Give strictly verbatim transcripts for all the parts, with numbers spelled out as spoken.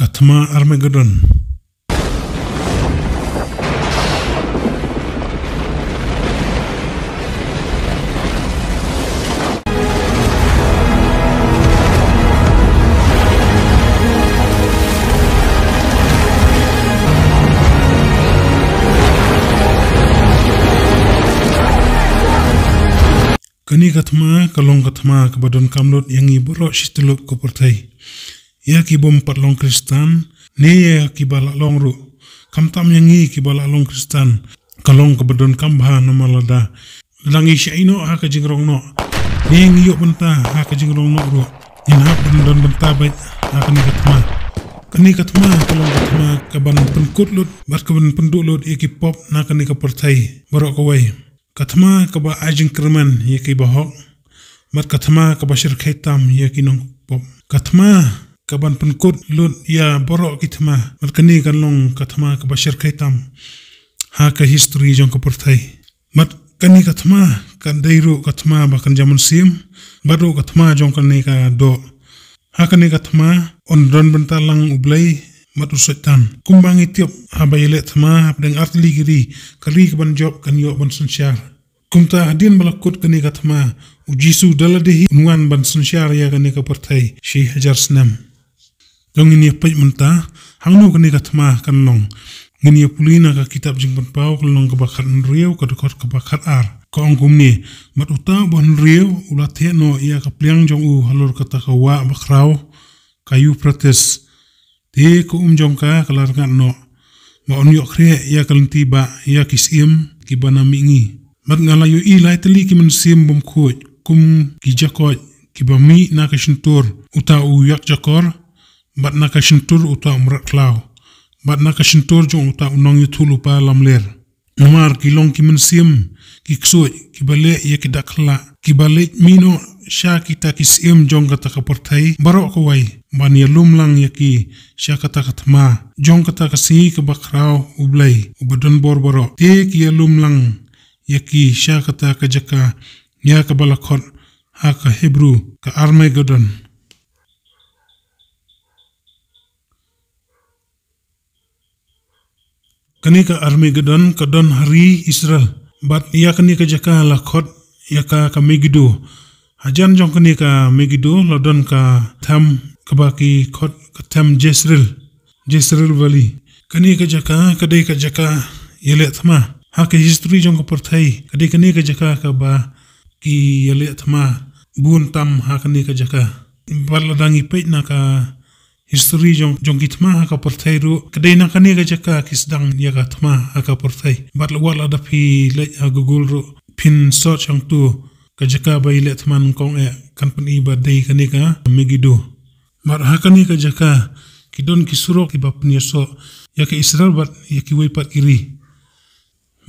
Ka thma Armageddon. Kane ka thma ka long ka thma kaba donkam lut ïa ngi baroh shi tyllup ka pyrthei. Ïa ki bym pat long Khristan, ne ïa kiba la long ruh. Khamtam ïa ngi kiba la long Khristan, ka long kaba donkam bha namar lada, lada ngi shah ïeh noh ha ka jingrong noh, ne ngi ïoh bynta ha ka jingrong noh ruh, ngin hap ban don bynta beit ha kane ka thma. Kane ka thma ka long ka thma kaban pynkut lut bad kaban pynduh lut ïa ki pop na kane ka pyrthei baroh kawei. Ka thma kaba ai jingkyrmen ïa ki bahok, bad ka thma kaba shyrkhei tam ïa ki nongpop. Ka thma kaban pynkut lut ïa baroh ki thma, bad kane kan long ka thma kaba shyrkhei tam ha ka history jong ka pyrthei. Bad kane ka thma kan dei ruh ka thma ba kan jam mynsiem, bad ruh ka thma jong kane ka doh. Ha kane ka thma yn don bynta lang U Blei bad u Soitan. Kumba ngi tip, haba ïaleh thma hapdeng artylli ki ri, ka ri kaban jop kan ïoh ban synshar. Kumta hadien ba la kut kane ka thma, U Jisu da lade hi un wan ban synshar ïa kane ka pyrthei shi hajar snem. To ngin ïa peit mynta hangno kane ka thma kan long. Ngin ïa pule na ka kitab Jingpynpaw ka lynnong kaba khathynriew, ka dkhot kaba khatar. Ka ong kumne: Bad uta uba hynriew u la theh noh ïa ka pliang jong u halor kata ka wah bakhraw, ka Euphrates. Te ka um jong ka ka la rngat noh, ba un ïoh khreh ïa ka lynti bah ïa ki syiem kiba na mihngi. Bad nga la ïohi lai tylli ki mynsiem bymkhuid, kum ki jakoit kiba mih na ka shyntur uta u ïakjakor, bad na ka shyntur uta u mrad khlaw, bad na ka shyntur jong uta u nongïathuhlypa lamler. Namar ki long ki mynsiem ki ksuid, kiba leh ïa ki dak khyllah, kiba leit mih noh sha kita ki syiem jong kata ka pyrthei baroh kawei, ban ïalum lang ïa ki sha kata ka thma jong kata ka sngi kaba khraw U Blei uba don bor baroh. Te ki ïalum lang ïa ki sha kata ka jaka ïa kaba la khot ha ka Hebru ka Armageddon. Kane ka Armageddon ka don ha ri Israel. Bad ïa kane ka jaka la khot ïa ka ka Megiddo. Hajan jong kane ka Megiddo la don ka them kaba ki khot ka them Jezreel, Jezreel Valley. Kane ka jaka ka dei ka jaka ïaleh thma. Ha ka history jong ka pyrthei ka dei kane ka jaka kaba ki ïaleh thma bun tam ha kane ka jaka. Bad lada ngi peit na ka history jong, jong ki thma ha ka pyrthei ruh, ka dei na kane ka jaka ki sdang ïa ka thma ha ka pyrthei. Bad wat lada phi leit ha Google ruh phin search hangto ka jaka ba ïaleh thma nyngkong eh, kan pyni ba dei kane ka Megiddo. Bad ha kane ka jaka ki don ki surok kiba pynïasoh ïa ka Israel bad ïa kiwei pat ki ri.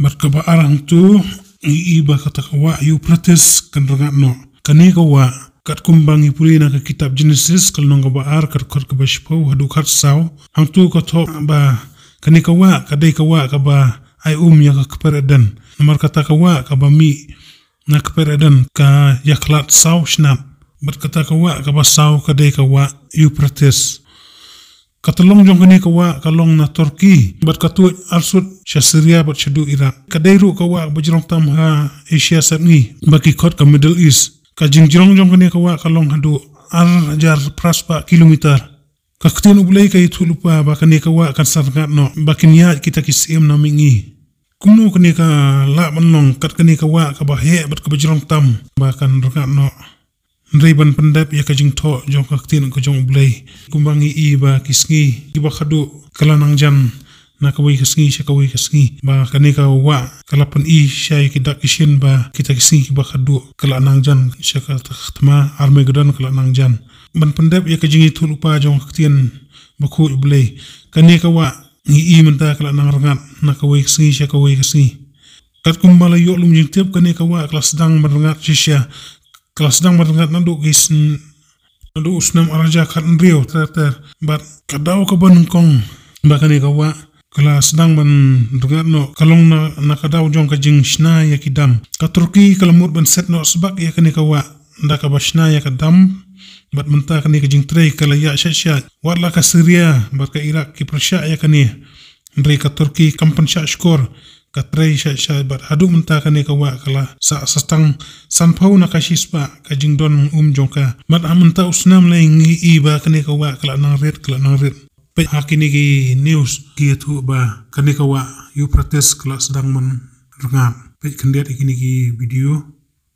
Bad kaba ar hangto, ngi i ba kata ka wah Euphrates kan rngat noh. Kane ka wah, katkum ba ngi pule na ka kitab Genesis ka lynnong kaba ar, ka dkhot kaba shiphew haduh khatsaw, hangto ka thoh ba kane ka wah ka dei ka wah kaba ai um ïa ka kper Eden. Namar kata ka wah kaba mih na kper Eden ka ïakhlad saw shnat. Bad kata ka wah kaba saw ka dei ka wah Euphrates. Ka tyllong jong kane ka wah ka long na Turkey, bad ka tuid arsut sha Syria bad shaduh Iraq. Ka dei ruh ka wah ba jrong tam ha Asia Sepngi, ba ki khot ka Middle East. Ka jingjrong jong kane ka wah ka long haduh ar hajar phra spah kilometer. Ka ktien U Blei ka ïathuhlypa ba kane ka wah kan sa rngat noh, ba kin ïaid kita ki syiem na mihngi. Kumno kane ka lah ban long, kat kane ka wah kaba heh bad kaba jrong tam ba kan rngat noh? Hynrei ban pyndep ïa ka jingthoh jong ka ktien ka jong U Blei, kumba ngi i ba ki sngi kiba khadduh ka la nang jan na kawei ka sngi sha kawei ka sngi, ba kane ka wah ka la pyni sha ïa ki dak ki shin ba kita ki sngi kiba khadduh ka la nang jan, sha kata ka thma Armageddon ka la nang jan. Ban pyndep ïa ka jingïathuhlypa jong ka ktien bakhuid U Blei, kane ka wah ngi i mynta ka la nang rngat na kawei ka sngi sha kawei ka sngi. Katkum ba la ïoh lum jingtip, kane ka wah ka la sdang ban rngat shisha, ka la sdang ban rngat naduh ki sn-, naduh u snem ar hajar khathynriew ter ter. Bad ka daw kaba nyngkong ba kane ka wah ka la sdang ban rngat noh ka long na, na ka daw jong ka jingshna ïa ki dam. Ka Turkey ka la mut ban set noh sbak ïa kane ka wah da kaba shna ïa ka dam Bad mynta kane ka jingtrei ka la ïa shah shah. Wat la ka Syria bad ka Iraq ki pyrshah ïa kane. Hynrei ka Turkey kam pynshah shkor, ka trei shah shah bad haduh mynta kane ka wah ka la sah sa tang sanphew na ka shispah ka jingdon um jong ka. Bad ha mynta u snam lei ngi i ba kane ka wah ka la nang rit, ka la nang rit. Peit ha kine ki news ki ïathuh ba kane ka wah Euphrates ka la sdang ban rngap. Peit khyndiat ïa kine ki video.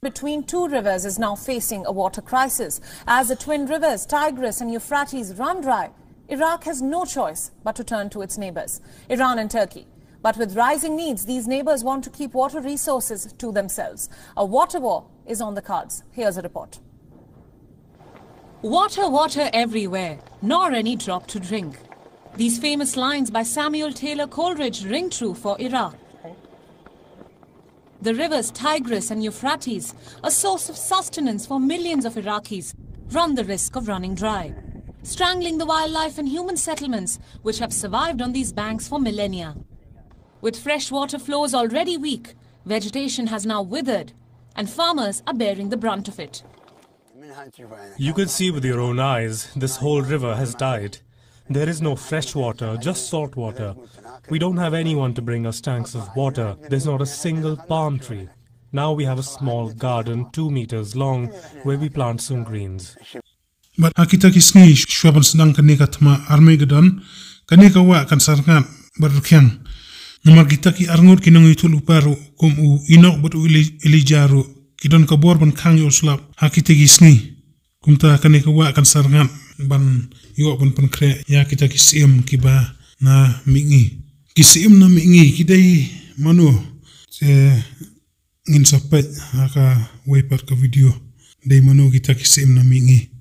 Between two rivers is now facing a water crisis. As the twin rivers Tigris and Euphrates run dry, Iraq has no choice but to turn to its neighbors, Iran and Turkey. But with rising needs, these neighbors want to keep water resources to themselves. A water war is on the cards. Here's a report. Water, water everywhere, nor any drop to drink. These famous lines by Samuel Taylor Coleridge ring true for Iraq. The rivers Tigris and Euphrates, a source of sustenance for millions of Iraqis, run the risk of running dry, strangling the wildlife and human settlements which have survived on these banks for millennia. With fresh water flows already weak, vegetation has now withered, and farmers are bearing the brunt of it. You can see with your own eyes, this whole river has died. There is no fresh water, just salt water. We don't have anyone to bring us tanks of water. There's not a single palm tree. Now we have a small garden two meters long where we plant some greens. Bad ha kita ki sngi shuwa ban sdang kane ka thma Armageddon, kane ka wah kan sa rngat bad rkhiang. Namar kita ki arngut ki nongïathuhlypa ruh kum u Enoch bad u Eli- Elijah ruh ki don ka bor ban khang ïa u slap ha kita ki sngi. Kumta kane ka wah kan sa rngat ban ïoh ban pynkhreh ïa kita ki syiem kiba na mihngi. Ki syiem na mihngi ki dei mano? Te ngin sa peit ha kawei pat ka video. Dei mano kita ki syiem na mihngi?